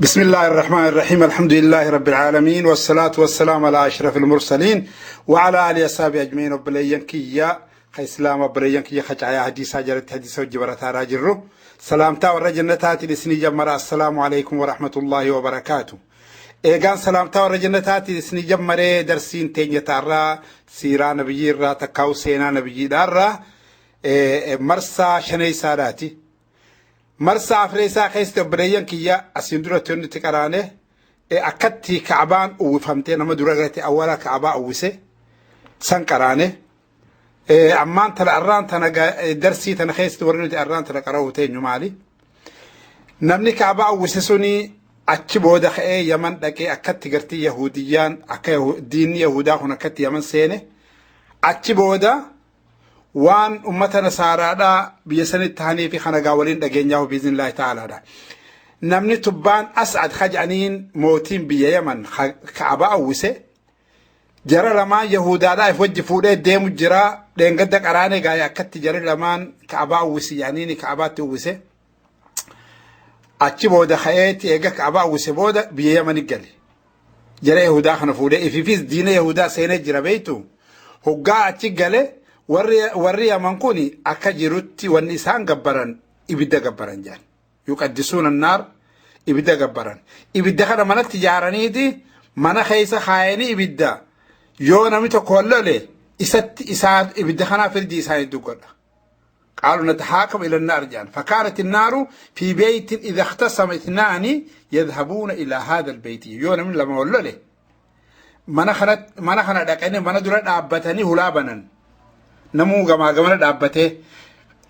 بسم الله الرحمن الرحيم، الحمد لله رب العالمين، والصلاة والسلام على أشرف المرسلين وعلى آله وصحبه أجمعين. Obboleeyyan kiyya ka Islaama, obboleeyyan kiyya ka caayaa hadiisaa jalatti hadiisa hojii barataa jirru, salaamtaa warra jannataatiin isinii jammara. السلام عليكم ورحمة الله وبركاته. Eegaan salaamtaa warra jannataatiin isinii jammaree, darsiin teenya taarraa siiraa nabiyyii irraa takkaa'u seenaa nabiyyiidhaarraa marsaa shaneessaadhaati. Marsaa afreessaa keessatti, obboleeyyan kiyya, asiin duratti nuti qaraane akkatti Ka'abaan uwwifamtee nama dura garate awwaala Ka'abaa uwwise san qaraane. Ammaan tana arraan tana darsii tana keessatti warri nuti arraan tana qara'u teenyu maali? Namni Ka'abaa uwwise suni achi booda ka'ee Yaman dhaqee akkatti gartii Yahudiyyaan akka diinni Yahudaa kun akkatti Yaman seene, achi booda waan ummata nasaaraadhaa biyya sanitti tahanii fi kana gaa waliin dhageenyaa بإذن الله تعالى dha. Namni Tubbaan As'ad kaja'aniin mootiin biyya Yaman Ka'abaa uwwise jara lamaan Yahudaadhaa if wajji fuudhee deemu jira. Dheengadda qaraanee gaa'ee akkatti jara lamaan Ka'abaa uwwisi jedhaniini Ka'abaatti uwwise. Achi booda ka'eeti eega Ka'abaa uwwise booda biyya Yamani gale. Jara Yahudaa kana fuudhee ifiifis diina Yahudaa seenee jira beektu. Hoggaa achi gale warri Yaman kun akka jirutti wanni isaan gabbaran ibidda gabbaran jedhan. يقدسون النار, ibidda gabbaran. Ibidda kana manatti ijaaraniiti mana keessa kaayanii ibidda yoo namni tokko lole isatti isaan ibidda kanaa firdii isaanii godha. قالوا نتحاكم إلى النار جان، فكانت النار في بيت، إذا اختصم اثنان يذهبون إلى هذا البيت. yoo namni lama wal lole mana kana dhaqanii mana dura dhaabbatanii hulaa banan, namuu gamaa gamana dhaabbatee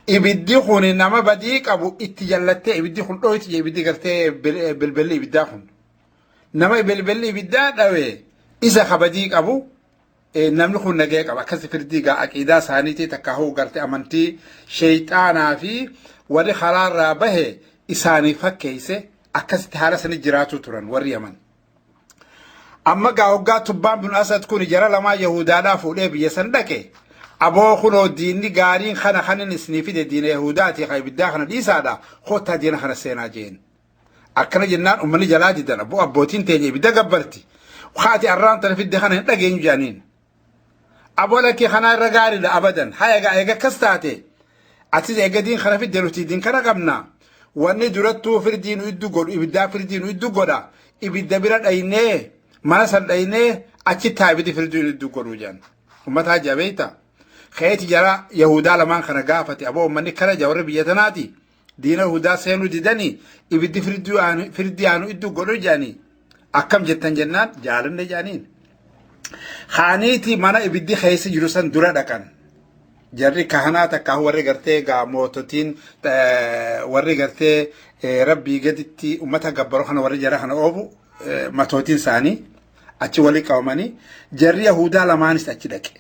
ibiddi kun nama badii qabu itti jallattee ibiddi kun dhoyti. Ibiddi gartee bilbilli ibiddaa kun nama bilbilli ibiddaa dhawe isa kabadii qabu, namni kun nagee qaba. Akkasi firdii gaa aqiidaa isaaniitii takka hoo garte amantii sheeyxaanaa fi warri karaarraa bahe isaanii fakkeeyse. Akkasitti haala sani jiraatu turan warri Yaman. Amma gaa hoggaa Tubbaan bin Asad kun jara lamaa Yahudaadhaa fuudhee biyya san dhaqe, aboo kunoo diinni gaariin kana kanin isinii fide diina Yahudaati, ka ibiddaa kana dhiisaadha, kottaa diina kana seenaa jeen. Akkana jennaan ummanni jalaa didan. Abboo, abbootiin teenya ibidda gabbarti, haati arraan tana fidde kana hin dhageenyu jedhaniin. Aboo lakkii, kanaa irra gaariidha abadan. Haa egaa, eega akkas taate atis eega diin kana fidde nuti diin kana qabna. Wanni durattuu firdii nu iddu godhu ibiddaa firdii nu iddu godha. Ibidda bira dhaynee mana san dhaynee achitti haa ibiddi firdii nu iddu godhu jedhan. Ummata jabeeyta. Keeti jara Yahudaa lamaan kana gaafate, aboo ummanni kana jaa warri biyya tanaati. Diina Yahudaa seenuu didanii ibiddi firdii aanu iddu godhu jedhanii akkam jettan jennaan jaalanne jedhaniin. Kaaniiti mana ibiddi keessa jiru san dura dhaqan. Jarri kahanaa takka warri gartee gaa moototiin warri gartee rabbii gaditti ummata gabbaru kana warri jara kana oofu matootiin isaanii achi walii qabamanii jarri Yahudaa lamaanis achi dhaqe.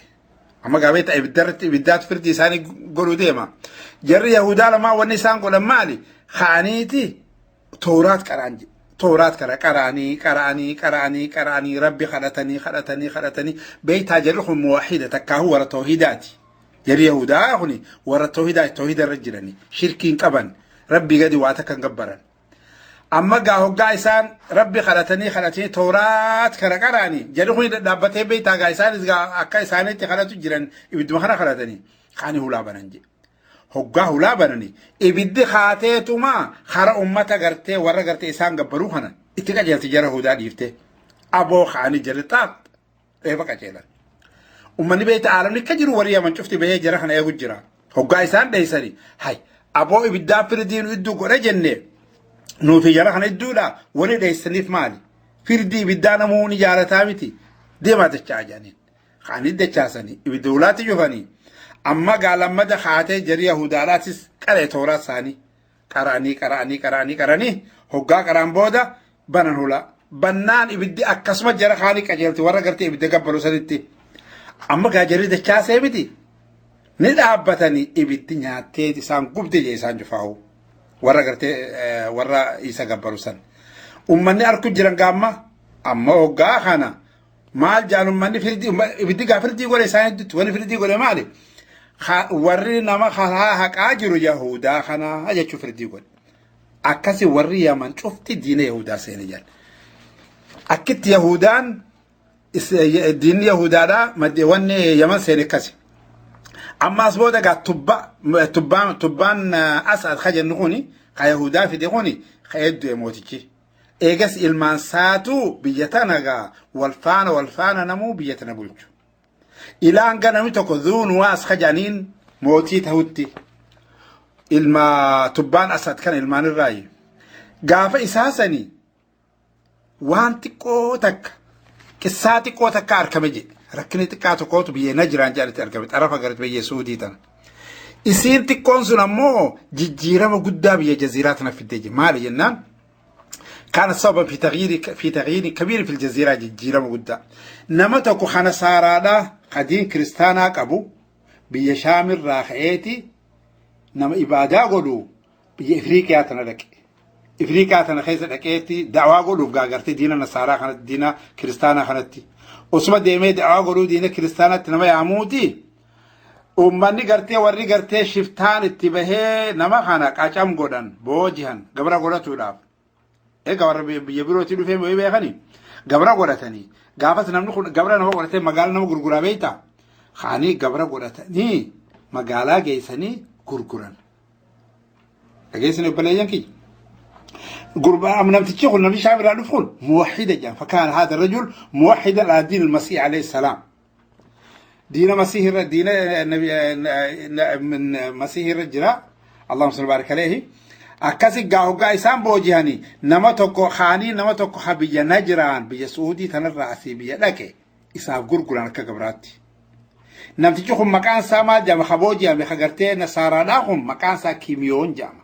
Amma gaabeeta ibiddarratti ibiddaatu firdii isaanii godhuu deema. Jarri Yahudaa lamaan wanni isaan godhan maali? Kaaniiti Tooraat qaraan jedhe. Tooraat kana qara'anii qara'anii qara'anii qara'anii rabbi kadhatanii kadhatanii kadhatanii. Beektaa, jarri kun muwaahida takkaahu warra toohidaati. Jarri Yahudaa kun warra toohidaati, toohida irra jiranii shirkiin qaban, rabbii gadi waa takka hin gabbaran. Amma gaa hoggaa isaan rabbi kadhatanii kadhatanii Tooraat kana qara'anii jarri kun dhaabbatee, beektaa, gaa isaanis gaa akka isaaniitti kadhatu jiran ibidduma kana kadhatanii kaanii hulaa banan jedhe. Hoggaa hulaa bananii ibiddi kaateetuma kara ummata gartee warra gartee isaan gabbaruu kana itti qajeelti, jara Yahudaa dhiifte. Aboo ka'anii jarri xaaq dheefa qajeelan. Ummanni beekta aalamni akka jiru warri Yaman cufti bahee jara kana eegu jira. Hoggaa isaan dheessanii, hay aboo, ibiddaa firdii nu idduu godhe jenne nuufi jara kana idduudha warri dheessaniif maali? Firdii ibiddaa namuu ni jaalataa miti, deemaa dachaa jedhaniin. Kaanii dachaasanii ibidda ulaatti cufanii. Amma gaa lammada kaatee jarri Yahudaadhaatis qaree tooraa isaanii qara'anii qara'anii qara'anii qara'anii hoggaa qaraan booda banan hulaa. Bannaan ibiddi akkasuma jara kaanii qajeelti warra gartee ibidda gabbaru sanitti. Amma gaa jarri dachaasee miti ni dhaabbatanii ibiddi nyaattee isaan gubde jee isaan cufaa'u warra gartee warra isa gabbaru san. Ummanni arku jiran gaamma amma hoggaa kana maal jaan ummanni firdii ibiddi gaa firdii godhe isaan hedduutti wanni firdii godhe maali? Warri nama karaa haqaa jiru Yahudaa kana jechuu firdii godhe. Akkasi warri Yaman cufti diina Yahudaa seene jedhan. Akkitti Yahudaan diinni Yahudaadhaa wanni Yaman seene akkasi. Amma as booda gaa tubba tubbaan tubbaan Asad ka jennu kuni ka Yahudaa fide kuni ka du'e mootichi. Eegas ilmaan saatu biyya tana gaa wal faana wal faana namuu biyya tana bulchu. Ilaa hanga namni tokko Zuunuwaas ka jedhaniin mootii tahutti ilma tubbaan Asad kana ilmaan irraayi. Gaafa isaa sanii waan xiqqoo takka qissaa xiqqoo takka argame jedhe. Rakkinni xiqqaa tokkootu biyya Najraan jedhanitti argame, xarafa garti biyya Suudii tana. Isiin xiqqoon sun ammoo jijjiirama guddaa biyya jaziiraa tana fiddee jira. Maali jennaan, كان سببا في تغيير كبير في الجزيرة. Jijjiirama guddaa nama tokko kana saaraadha qadiin kiristaanaa qabu biyya Shaamirraa ka'eeti nama ibaadaa godhu biyya Ifriiqiyaa tana dhaqe. Ifriiqiyaa tana keessa dhaqeetti da'waa godhuuf gaagartee diina nasaaraa kanatti, diina kiristaanaa kanatti osuma deemee da'waa godhuu diina kiristaanaatti nama yaamuuti. Uummanni gartee warri gartee shiftaan itti bahee nama kana qacam godhan, boojihan gabra godhatuudhaaf. Egaa warra biyya birootii dhufee wayii beekanii gabra godhatanii, gaafas namni kun gabra nama godhatee magaalaa nama gurguraa beektaa? Kaanii gabra godhatanii magaalaa geessanii gurguran. Dhageessanii obboleeyyan kiyya. Gurbaa namtichi kun, namni Shaam irraa dhufu kun muwahhida jedhama. فكان هذا الرجل موحدا على دين المسيح عليه السلام. Diina Masiih irra, diina nabi min Masiih irra jira. اللهم صل بارك عليه. Akkasi gaa hoggaa isaan boojihanii nama tokko kaanii nama tokko ha biyya Najraan, biyya Suudii tanarraa asii biyya dhaqe isaaf gurguran akka gabraatti. Namtichi kun maqaan isaa maal jedhama? Ka boojihame ka gartee nasaaraadhaa kun maqaan isaa Kimiyoon jedhama.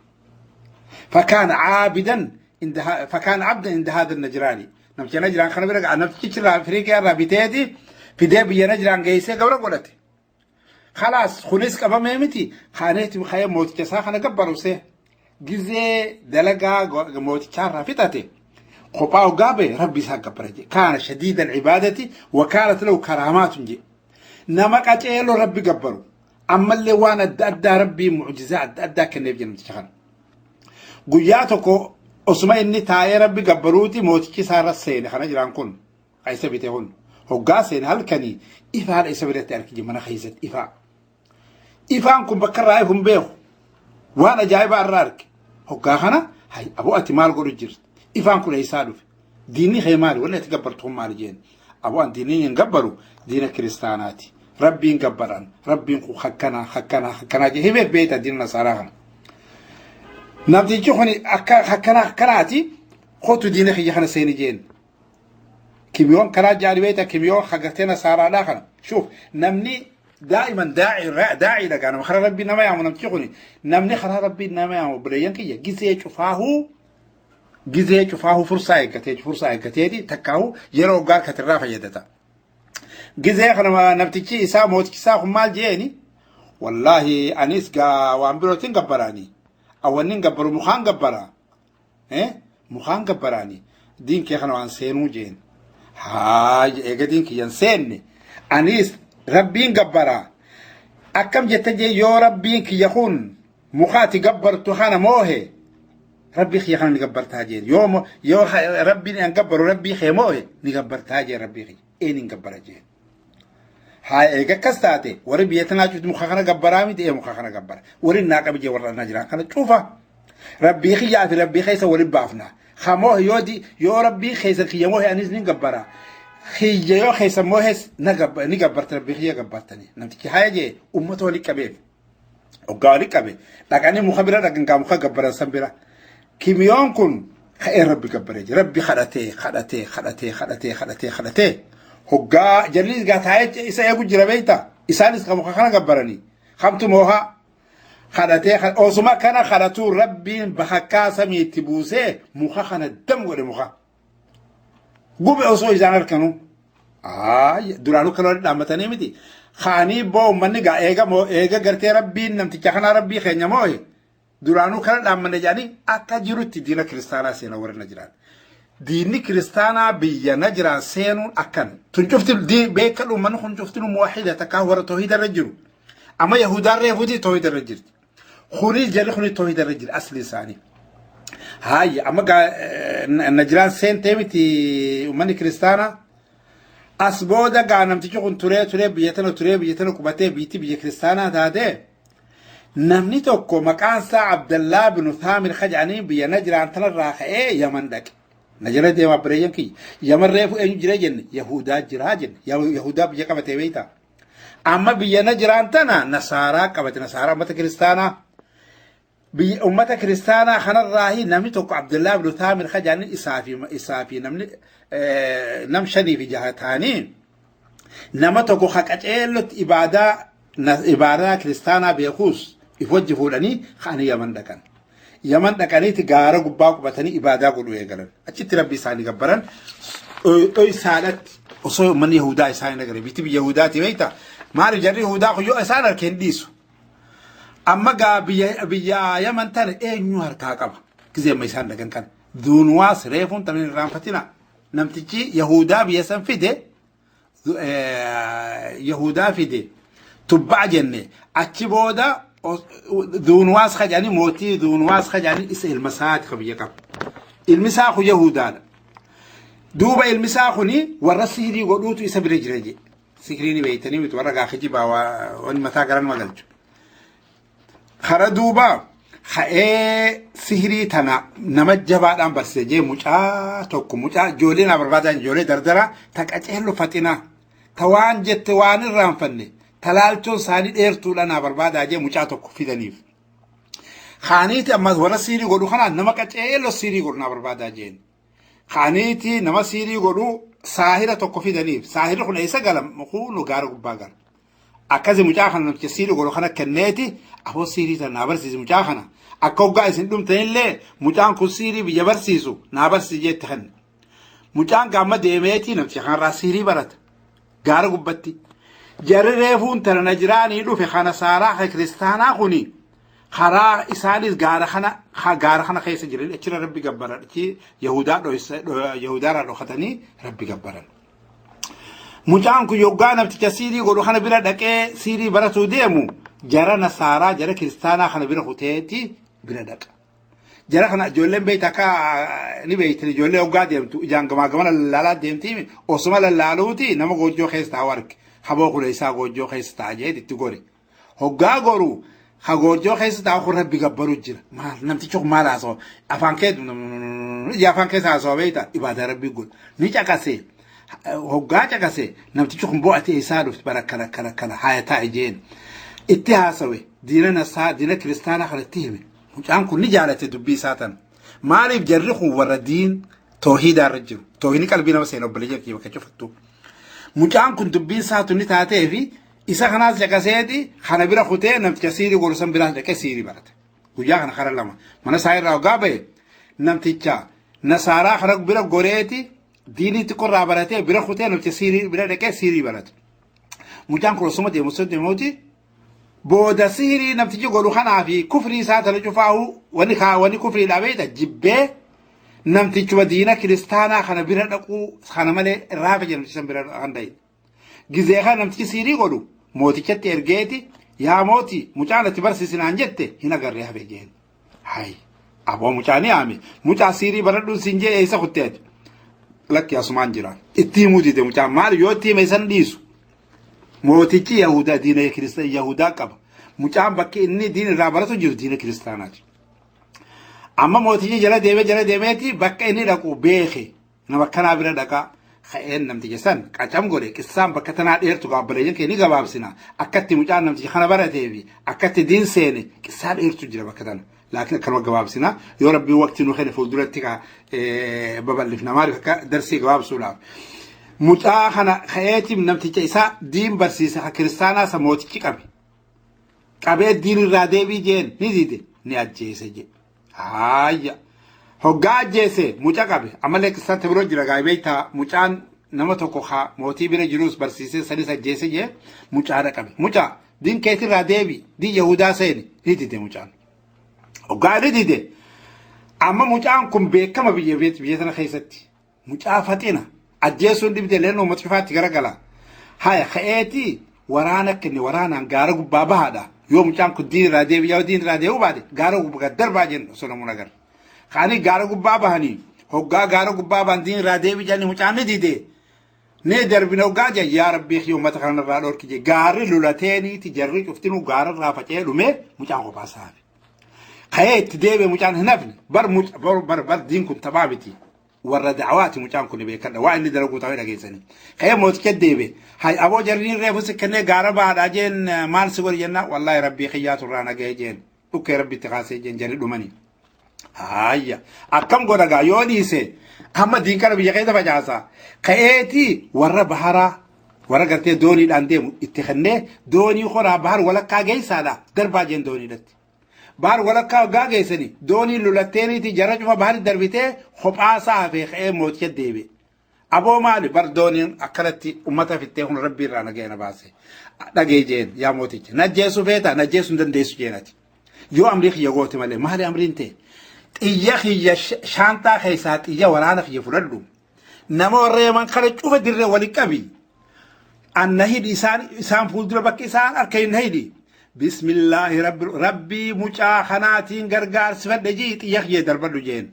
فكان عابدا عند فكان عبدا عند هذا النجراني. Namticha Najraan kana bira ga'a, namtichi irraa Afriikaa irraa biteeti fidee biyya Najraan geessee gabra godhate. خلاص kunis qabamee miti, kaaneeti ka'ee mooticha isaa kana gabbaruse. Gizee dalagaa mootichaa irraa fixate kophaa hoggaa bahe rabbi isaa gabbara jedhe. كان شديد العبادة وكانت له كرامات jedhe. Nama qaceeloo rabbi gabbaru, ammallee waan adda addaa rabbii mucjizaa adda addaa kenneef jedhe namticha kana. Guyyaa tokko osuma inni taa'ee rabbi gabbaruuti mootichi isaa irra seene kana jiraan kun isa bite kun. Hoggaa seene halkanii ifaadha isa biratti argite mana keessatti ifaa. Ifaan kun bakka irraa ifu hin beeku. Waan ajaa'ibaa irraa arge. Hoggaa kana, "Hay aboo, ati maal godhu jirti? Ifaan kun eessaa dhufe? Diinni kee maali? Wanni ati gabbartu kun maali?" jeen. "Aboo, an diinni hin gabbaru, diina kiristaanaati. Rabbiin gabbaran. Rabbiin kun hakkanaa hakkanaa hakkanaa" jee himeef beekta diina nasaaraa kana. Namtichi kun akka hakkanaa hakkanaati, "Kootu diina kiyya kana seeni" jeen. Kimiyoon karaa jaari beekta, kimiyoon hagartee nasaaraadhaa kana. شوف, namni دائما داعي داعي dhagaa nama karaa rabbii nama yaamu. Namtichi kun namni karaa rabbii nama yaamu, obboleeyyan kiyya, gizee cufaahu fursaa eeggatee, fursaa eeggateeti takkaahu yeroo hoggaa katirraa fayyadata. Gizee kana namtichi isaa mootichi isaa kun maal jeeni? "Wallaahi anis gaa waan birootiin gabbaraani. Awwanni gabbaru mukaan gabbara. Mukaan gabbaraani. Diin kee kana waan seenuu" jeen. "Haa, eega diin kiyyan seenne anis rabbiin gabbaraa. Akkam jette?" jee. "Yoo rabbiin kiyya kun muka ati gabbartu kana moohe, rabbii kiyya kana ni gabbartaa" jeen. Yoo rabbiin an gabbaru rabbii kee moohe ni gabbartaa" jeen. "Rabbii kiyya een hin gabbara" jeen. "Haa, eega akkas taate warri biyya tanaa cufti muka kana gabbaraa miti?" "Ee, muka kana gabbara." "Warri naa qabi" jee. "Warra na jiran kana cufa rabbii kiyyaa fi rabbii keessa waliin baafna. Hamoo yoo di yoo rabbii keessa kiyya moohe anis ni gabbara. Kiyya yoo keessa moohes ni gabbarta, rabbii kiyya gabbartani." Namtichi haya jee ummata walii qabeef. Hoggaa walii qabe dhaqanii muka bira dhaqan gaa muka gabbaran san bira. Kimiyoon kun ka'ee rabbi gabbaree jira. Rabbi kadhatee kadhatee kadhatee kadhatee kadhatee kadhatee hoggaa jarri gaa taa'ee isa eegu jira beektaa? Isaanis kan muka kana gabbaranii. Kamtu moohaa? Kadhatee osuma kana kadhatu rabbiin bakakkaa samiitti buusee muka kana dam godhe, muka gube osoo isaan harkanu. Duraanuu kan walitti dhaammatanii miti. Kaanii boo uummanni gaa eega moo eega gartee rabbiin namticha kanaa rabbii keenya moo'e duraanuu kana dhaammanne jedhanii akka jirutti diina kiristaanaa seena warra na jiraan. Diinni kiristaanaa biyya na jiraan seenuun akkan. Tun cufti beekadhu, uummanni kun cufti muwahida takkaa warra toohida irra jiru. Amma Yahudaan reefuuti toohida irra jirti. Kuni jarri kuni toohida irra jira asli isaanii. Haayya, amma Najiraan seentee miti uummanni kiristaanaa. As booda gaa namtichi kun turee turee biyya tana turee biyya tana qubatee biitti biyya kiristaanaa taatee, namni tokko maqaan isaa Abdallaa binu Saamir kaja'anii biyya Najiraan tanarraa ka'ee Yaman dhaqe. Najira deemaa bireeyyan kiyya. Yaman reefu eenyu jira jenne? Yahudaa jiraa jenne. Yahudaa biyya qabatee beektaa? Amma biyya Najiraan tana Nasaaraa qabate, Nasaaraa uummata kiristaanaa. Biyya uummata kiristaanaa kanarraahi namni tokko Abdullaa ibn Saamir kajaani isaa fi namni nam shanii fi jaha ta'anii nama tokko ka qaceellotti ibaadaa kiristaanaa beekuus if wajji fuudhanii ka'anii Yaman dhaqan. Yaman dhaqaniiti gaara gubbaa qubatanii ibaadaa godhuu eegalan. Achitti Rabbi isaanii gabbaran dhoysaadhatti osoo uummanni Yahudaa isaan hin agarre. Biyyi biyya Yahudaati beektaa? Maaliif jarri Yahudaa kun yoo isaan harka hin dhiisu? Amma gaa biyya Yaman tana eenyu harkaa qaba? Gizee amma isaan dhaqan kana. Duunwaas reefuun tan hin irraanfatina. Namtichi Yahudaa biyya san fide, Yahudaa fide tubba'a jenne, achi booda Duunwaas kajani, mootii Duunwaas kajani, isa ilma isaati ka biyya qaba. Ilmi isaa kun Yahudaadha. Duuba ilmi isaa kuni warra sihirii godhuutu isa bira jira jedhe. Sihirii ni beeytanii miti, warra gaa kijibaa waan mataa garan magalchu. Kara duuba ka'ee sihirii tana nama jabaadhaan barsiise jee, mucaa tokko, mucaa ijoollee naa barbaadan, ijoollee dardara ta qaceello faxinaa, ta waan jette waan irraanfanne, ta laalchoon isaanii dheertuudha naa barbaadaa jee, mucaa tokko fidaniif. Kaaniiti ammas warra sihirii godhu kanaan nama qaceello sihirii godhu naa barbaadaa jeen. Kaaniiti nama sihirii godhu saahira tokko fidaniif. Saahirri kun eessa gala? Kuunu gaara gubbaa gala. Akkasi mucaa kana namicha sihirii godhu kana kenneeti, afoo sihirii sana naa barsiisi mucaa kana. Akka hoggaa isin dhumtanillee mucaan kun sihirii biyya barsiisu naa barsiisi jeetti kenne. Mucaan gaamma deemeeti namicha kanarraa sihirii barata. Gaara gubbatti. Jarri reefuun tana Najiraanii dhufe kana saaraa ka kiristaanaa kuni karaa isaanis gaara kana keessa jiran achirra Rabbi gabbaran, achi Yahudaa dhoysa, Yahudaarraa dhokatanii Rabbi gabbaran. Mucaan kun yoggaa namticha siirii godhu kana bira dhaqee siirii baratuu deemu, jara nasaaraa, jara kiristaanaa kana bira kuteeti bira dhaqa. Jara kana ijoolleen beekta, akka ni beektan, ijoollee hoggaa deemtu ijaan gamaa gamana lallaalaa deemti, osuma lallaaluuti nama goojjoo keessa taa'u arge. Haboo kun isaa goojjoo keessa taa'a jee itti gore. Hoggaa goru ha goojjoo keessa taa'u kun Rabbi gabbaru jira. Maal namtichi kun maal haasawa? Afaan kee ija afaan keessa haasawa beekta, ibaadaa Rabbii godha. Ni caqasee, hoggaa caqasee namtichi kun bo'atee isaa dhufte bara akkana akkana akkana haaya taa'e jeen. Itti haasawe, diina nasaa, diina kiristaanaa kana itti hime. Mucaan kun ni jaalate dubbii isaa tana. Maaliif? Jarri kun warra diin toohiidaa irra jiru. Toohiidni qalbii nama seena, obboleeyyan kiyya, bakka cufattu. Mucaan kun dubbiin isaatu ni taatee fi isa kanaas caqaseeti kana bira kutee namticha siirii godhu san biraas dhaqee siirii barate. Guyyaa kana kara lama mana isaa irraa hoggaa bahe, namticha nasaaraa kana bira goreeti diinii xiqqoo baratee bira kutee namticha siirii bira dhaqee siirii barate. Mucaan kun osuma deemu osoo deemuuti booda sihirii namtichi godhu kanaa fi kufrii isaa tana cufaa'u, wani kaa wani kufrii dhabeeta jibbee, namtichuma diina kiristaanaa kana bira dhaquu kana malee raafe jedhamti san bira kan ta'e. Gizee kana namtichi siirii godhu mootichatti ergeeti, yaa mootii, mucaan ati barsiisinaan jette hin agarree hafe jeen. Hayi, aboo, mucaa ni aame, mucaa siirii baradhuun siin jee eessa kuttee ati? Lakki, asumaan jira. Itti himuu dide mucaan, maali yoo itti hime isan dhiisu. Mootichi Yahudaa diina Yahudaa qaba. Mucaan bakki inni diin irraa baratu jiru diina kiristaanaati. Amma mootichi jala deemee jala deemeeti bakka inni dhaqu beeke, nama akkanaa bira dhaqaa. Ka'een namticha san qacam godhe. Qissaan bakka tanaa dheertu, gaabbaleen kee ni gabaabsina. Akkatti mucaan namticha kana baratee fi akkatti diin seene qissaa dheertu jira bakka tana. Laakiin akkanuma gabaabsina, yoo Rabbiin waqtii nu kenne fuulduratti ka babal'ifna, maaliif akka darsii gabaabsuudhaaf. Mucaa kana ka'eetiin namticha isaa diin barsiisa ka kiristaanaa isa mootichi qabe. Qabee diin irraa deebii jeen ni dide, ni ajjeese jedhe. Haayya. Hoggaa ajjeese mucaa qabe. Ammallee qissaatti biroo jira gaa beektaa, mucaan nama tokko ka mootii bira jirus barsiisee sanis ajjeese jee mucaadha qabe. Mucaa, diin keetirraa deebi, diin Yahudaa seeni, ni dide mucaan. Hoggaa ni dide. Amma mucaan kun beekama biyya tana keessatti. Mucaa faxina ajjeesuun dhibde leen uummata cufaatti garagala. Haya, ka'eeti waraana kenne, waraanaan gaara gubbaa bahaadha. Yoo mucaan kun diin irraa deebi, yoo diin irraa deebi'uu baate gaara gubbaa gad darbaa jennu osoo namoonni agarra. Kaanii gaara gubbaa bahanii hoggaa gaara gubbaa bahan diin irraa deebi jedhanii mucaan ni dide. Ni darbine hoggaa jedhan, yaa rabbii kiyya, uummata kana irraa dhorki jedhe. Gaarri lolateeniiti jarri cuftinuu gaara irraa faca'ee dhumee mucaan kophaa isaa hafe. Ka'ee itti deebi'e, mucaan hin hafne. Bar bar bar bar diin kun taphaa miti. Warra da'awaati mucaan kun, beekadha. Waa inni dalaguu ta'ee dhageessanii. Ka'ee mooticha deebi'e. Hay aboo, jarriin reefu si kennee gaara baadhaa jeen, maal si godhi jennaan, wallaahi rabbii kiyyaatu irraa nagahee jeen. Dhukkee rabbitti kaasee jeen, jarri dhumanii. Hayya, akkam godha gaa? Yoo dhiise amma diin kana biyya keessa facaasa. Ka'eetii warra baharaa, warra gartee dooniidhaan deemu itti kennee, doonii horaa bahar walakkaa geessaadha darbaa jeen dooniidhatti. Bahar walakkaa hoggaa geessani doonii lulatteeniiti jara cufa bahari darbitee kophaasaa hafee ka'ee mooticha deebi'e. Aboo maali, bar dooniin akkanatti ummata fittee kun, rabbii irraa nagaya na baase. Dhagee jeen, yaa mooticha. Najjeessu feeta, najjeessu hin dandeessu jeen ati. Yoo amrii kiyya goote malee. Maali amriin ta'e? Xiyya kiyya shaantaa keessaa xiyya waraana kiyya fudhadhu. Nama warra Yaman kana cufa dirree waliin qabi. Anna hidhi, isaan fuuldura bakki isaan harka hin hidhi. Bismillaahi rabbii mucaa kanaatiin gargaarsifadhe jii xiyya kiyya darbadhu jeen.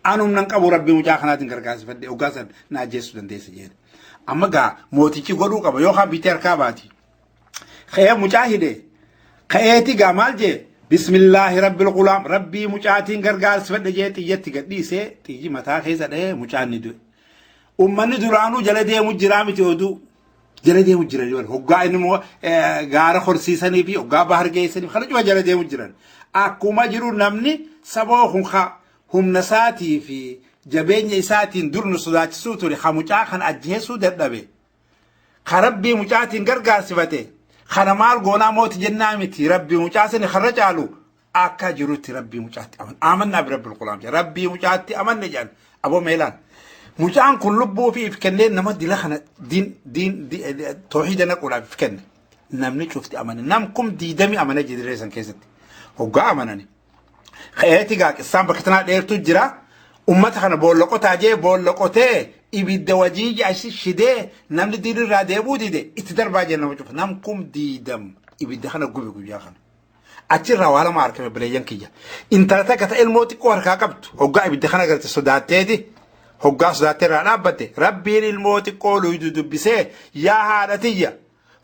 Anum nan qabu, rabbii mucaa kanaatiin gargaarsifadhe, hoggaa san na ajjeessuu dandeessa jeen. Amma gaa mootichi godhuu qaba yookaan bitee harkaa baati. Ka'ee mucaa hidhe. Ka'eeti gaa maal jee? Bismillaahi rabbil gulaam, rabbii mucaatiin gargaarsifadhe jee xiyyatti gadhiisee, xiyyi mataa keessa dhahee mucaan ni du'e. Ummanni duraanuu jala deemu jiraa miti, oduu jala deemu jiran jiran hoggaa inni immoo gaara horsiisanii fi hoggaa bahar geessanii kana cufa jala deemu jiran. Akkuma jiru namni saboo kun ka humna isaatii fi jabeenya isaatiin dur nu sodaachisuu ture, ka mucaa kana ajjeesuu dadhabe, ka rabbii mucaatiin gargaarsifate kana maal goonaa mooti jennaa miti, rabbii mucaa sani karra caalu akka jirutti rabbii mucaatti aman amannaa bi rabbil qulaam jedhan, rabbii mucaatti amanne jedhan. Aboo meelaan mucaan kun lubbuu fi if kennee nama dila kana diin diin toohida naquudhaaf if kenne, namni cufti amane, nam 20,000 amane jidiree san keessatti hoggaa amanani. Ka'eeti gaa qissaan bakka tanaa dheertuu jira. Ummata kana boolla qotaa jee, boolla qotee ibidda wajii achi shidee, namni diinirraa deebuu dide itti darbaa jee, nama cufa nam 20,000 ibidda kana gube guyyaa kana. Achirraa waa lama argame bileeyyan kiyya. Intala takka ta ilmoo xiqqoo harkaa qabdu hoggaa ibidda kana garte sodaatteeti. Hoggaa sodaattee irraa dhaabbatte, rabbiin ilmoo xiqqoo luydu dubbisee, yaa haadha tiyya,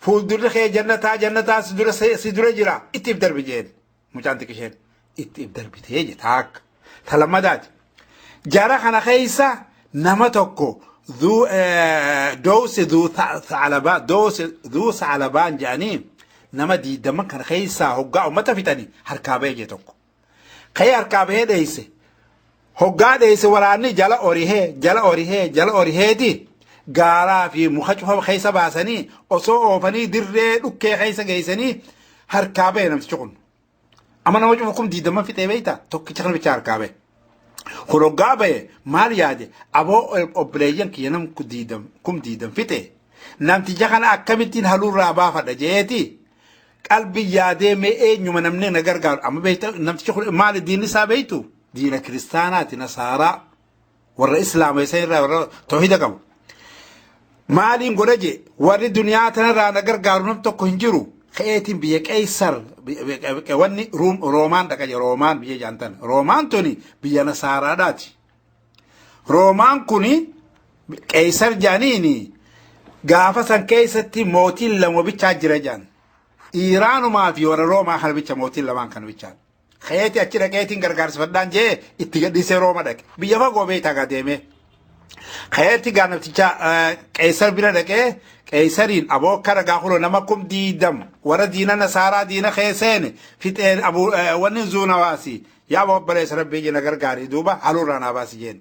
fuuldurri kee jannataa jannataa si dura jira, itti if darbi jeen. Mucaan xiqqisheen itti if darbitee jetta akka. Ta lammadaati. Jara kana keessa nama tokko doosi dhuu sa'alabaa, doosi dhuu sa'alabaan jedhanii, nama 20 kana keessaa hoggaa ummata fixanii harkaa bahee jee tokko. Ka'ee harkaa bahee dheeyse. Hoggaa dheeyse waraanni jala orihee jala orihee jala oriheeti gaaraa fi muka cufa keessa baasanii osoo oofanii dirree dhukkee keessa geessanii harkaa bahe namtichi kun. Amma nama cufa 20,000 fixee beektaa, tokkicha kana bicha harkaa bahe. Kun hoggaa bahe maal yaade? Aboo obboleeyyan kiyya nam 20,000 fixe. Namticha kana akkamittiin haluurraa baafadha jeeti qalbii yaadee, mee eenyuma namni na gargaaru amma beekta? Namtichi kun maali diinni isaa beektu? Diina kiristaanaati, nasaaraa, warra islaama isa irraa warra tawhida qabu. Maaliin godha jee, warri duniyaa tanarraa na gargaaru nam tokko hin jiru. Ka'eetiin biyya Qeysar, wanni Roomaan dhaqa jee. Roomaan biyya jaantan, Roomaan tuni biyya nasaaraadhaati. Roomaan kuni Qeysar jaaniini, gaafa san keessatti mootiin lama bichaa jira jaan. Iiraanumaa fi warra Roomaa kana bicha, mootiin lamaan kana bichaan. Ka'eeti achi dhaqeetiin gargaarsifadhaan jee itti gadhiisee Rooma dhaqe. Biyya fagoo beektaa gaa deemee. Ka'eeti gaa namticha Qeysar bira dhaqee, Qeysariin, aboo akka ragaa kunoo nama 20,000 warra diina nasaaraa diina keesseene fixeen, abu wanni zuunawaasi, yaa obboleessa rabbii jina gargaari, duuba haluurraa naa baasi jeen.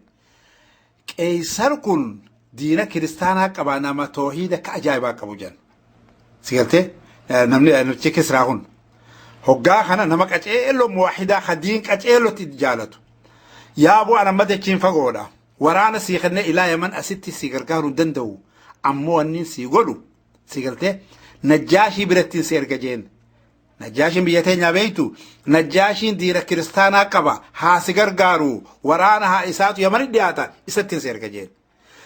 Qeysar kun diina kiristaanaa qaba, nama toohiida akka ajaa'ibaa qabu jedhan. Si galtee, namni namichi Kisraa kun hoggaa kana nama qaceelloo muwaahidaa ka diin qaceellotti jaalatu. Yaa bu'aan amma dachiin fagoodha. Waraana sii kennee ilaa Yaman asitti si gargaaruu hin danda'u. Ammoo wanni sii godhu, si galtee, Najjaashii birattiin si erga jeen. Najjaashiin biyya teenyaa beektu, Najjaashiin diina kiristaanaa qaba, haa si gargaaru, waraana haa isaatu Yamani dhiyaata, isattiin si erga jeen.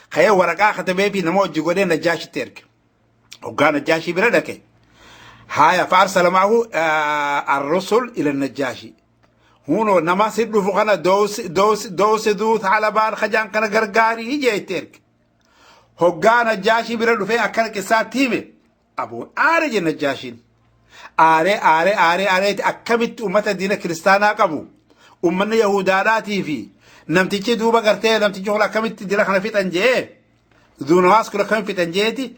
Ka'ee waraqaa katabee fi nama hojii godhee Najjaashitti erge. Hoggaa Najjaashii bira dhaqe. Haaya, fa'arsala ma'ahu ar-rusul ila Najjaashi. Hunoo nama si dhufu kana doosi duu taalabaan kajaan kana gargaarii jee itti erge. Hoggaa Najjaashii bira dhufee akkana qissaatti hime aboon aare je Najjaashiin. Aaree aaree aaree aareeti akkamitti ummata diina kiristaanaa qabu ummanni Yahudaadhaatii fi namtichi duuba gartee namtichi kun akkamitti dira kana fixan jee Zuunawaas kun akkamitti fixan jeeti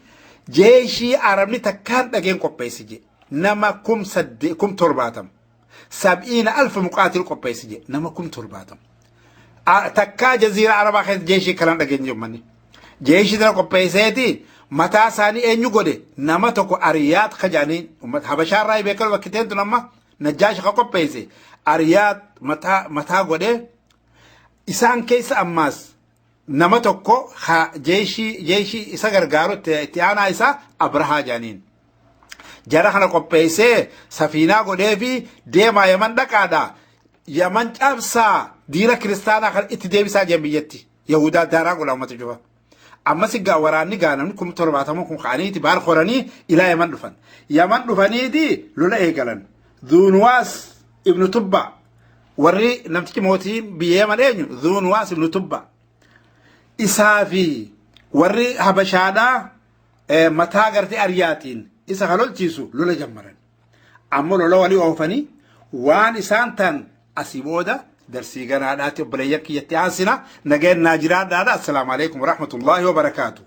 jeeshii Arabni takkaan dhageen qopheessi je nama 70,000 70,000 muqaatil qopheessi je nama 70,000. Takkaa jaziira Arabaa keessa jeeshii kanan dhageenye ummanni. Jeeshii sana qopheesseeti mataa isaanii eenyu godhe nama tokko Ariyaat ka jedhanii ummata Habashaa irraa beekamu bakki teentu nama Najjaash ka qopheesse Ariyaat mataa mataa godhe isaan keessa ammaas nama tokko ha jeeshii jeeshii isa gargaaru itti aanaa isaa Abrahaa jedhaniin. Jara kana qopheessee safiinaa godhee fi deemaa Yaman dhaqaadha. Yaman cabsaa diina kiristaanaa kan itti deebisaa jiran biyyatti. Yahudaa daaraa godha uummata cufa. Ammas gaa waraanni gaa namni 70,000 kun ka'aniiti baar koranii ilaa Yaman dhufan. Yaman dhufaniiti lola eegalan. Zuunuwaas ibnu Tubba warri namtichi mootii biyya Yaman eenyu Zuunuwaas ibnu Tubba. Isaa fi warri Habashaadhaa mataa gartee Ariyaatiin isa kan lolchiisu lola jammaran. Ammoo lola walii oofanii waan isaan tan asii booda darsii ganaadhaatti obboleeyyan kiyyatti aansina nageen naa jiraadhaadha. Assalaamu alaikum warahmatullaahi wabarakaatu.